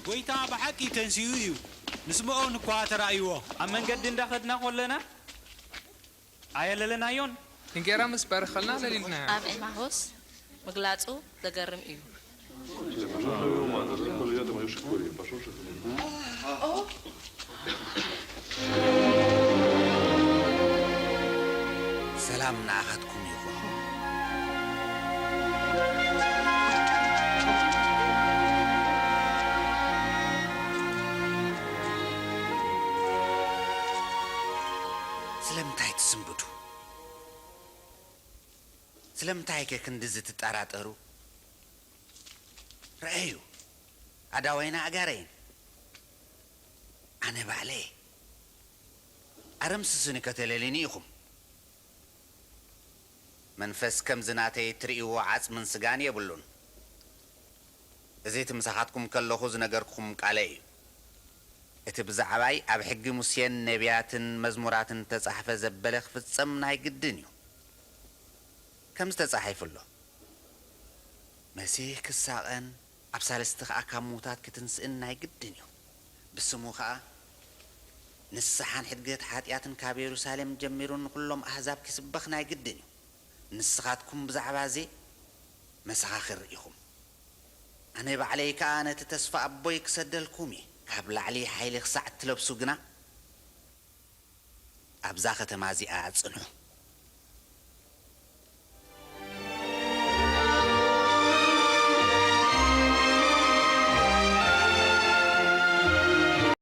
ጐይታ ብሓቂ ተንሲኡ እዩ፣ ንስምኦን እኳ ተራእይዎ። ኣብ መንገዲ እንዳኸድና ኾለና ኣየለለናዮን። እንጌራ ምስ ባረኸልና ለሊልናዮ። ኣብ ኤማሆስ ምግላጹ ዘገርም እዩ። ሰላም ንኣኻትኩም ይኹን። ስለምንታይ ትስንብዱ? ስለምንታይከ ክንድዚ ትጠራጠሩ? ረኣዩ፣ ኣእዳወይን ኣእጋረይን። ኣነ ባዕለይ። ኣረ ምስስኒ ከተለልዩኒ ኢኹም። መንፈስ ከምዚ ናተይ እትርእይዎ ዓጽምን ስጋን የብሉን። እዚ እቲ ምሳኻትኩም ከለኹ ዝነገርኩኹም ቃለይ እዩ። እቲ ብዛዕባይ ኣብ ሕጊ ሙሴን ነብያትን መዝሙራትን እተጻሕፈ ዘበለ ክፍጸም ናይ ግድን እዩ። ከምዚ ተጻሒፉ ኣሎ፣ መሲህ ክሳቐን ኣብ ሳልስቲ ኸኣ ካብ ምዉታት ክትንስእን ናይ ግድን እዩ። ብስሙ ኸኣ ንስሓን ሕድገት ሓጢኣትን ካብ የሩሳሌም ጀሚሩ ንኹሎም ኣህዛብ ኪስበኽ ናይ ግድን እዩ። ንስኻትኩም ብዛዕባ እዚ መሰኻኽር ኢኹም። ኣነ ባዕለይ ከኣ ነቲ ተስፋ ኣቦይ ክሰደልኩም እየ። ካብ ላዕሊ ሓይሊ ክሳዕ እትለብሱ ግና ኣብዛ ኸተማ እዚኣ ጽንሑ።